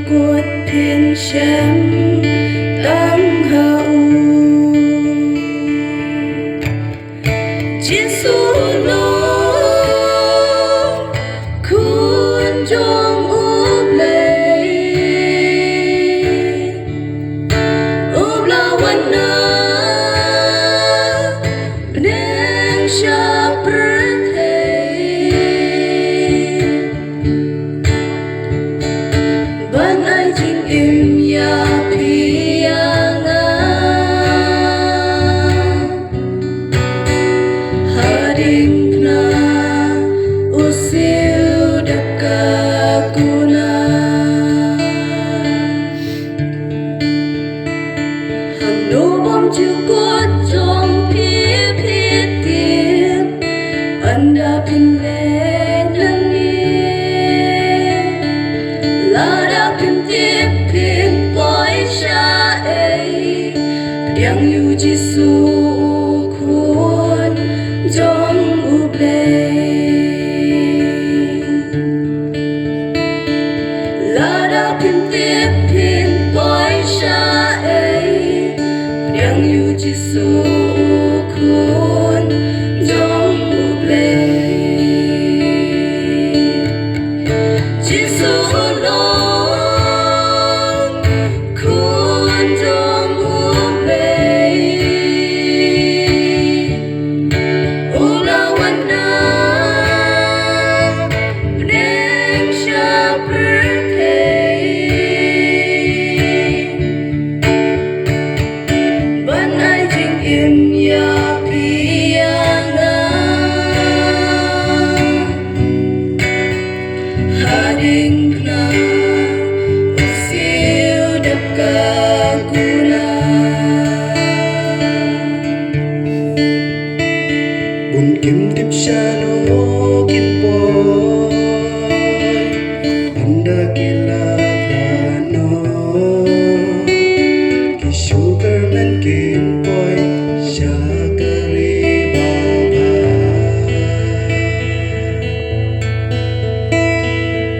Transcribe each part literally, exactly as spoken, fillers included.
Kut phin shem tang ha u. Jisu long khun jong U Blei, u ba la wan na bneng sha pyrthei. Ban ai jingim ïa phi ïa nga. Hadien kane u siew dap ka kuna. Hangno bym ju kut jong phi phi tip, ynda phin leh nangne. Lada phin tip phin poi sha ei, pdiang ïa u Jisu u khun jong U Blei. Lada phin tip phin poi sha ei, pdiang ïa u Jisu u khun jong U Blei. Jisu u long khun jong U Blei. U la wan na bneng sha pyrthei. Ban ai jingim ïa phi ïa nga. Hadien kane u siew dap ka kuna. Bun kim tip shano kin poi, ynda ki la khlad noh. Ki shu kyrmen kin poi sha ka ri babha.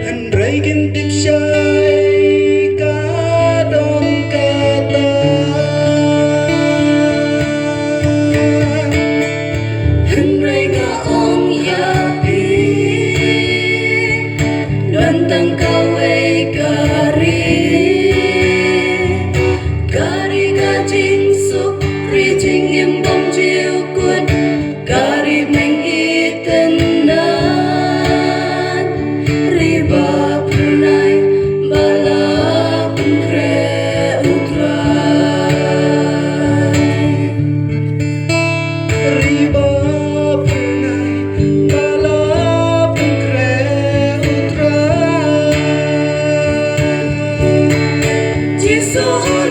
Hynrei kim tip shaei ka don kata. Hynrei nga ong ïa phi, don tang kawei ka ri, ka ri ka jingsuk, ri jingim bymjukut, ka ri bneng itynnad, ri ba phyrnai ba la pynkhreh U Trai. Ri ba phyrnai ba la pynkhreh U Trai. Jisu u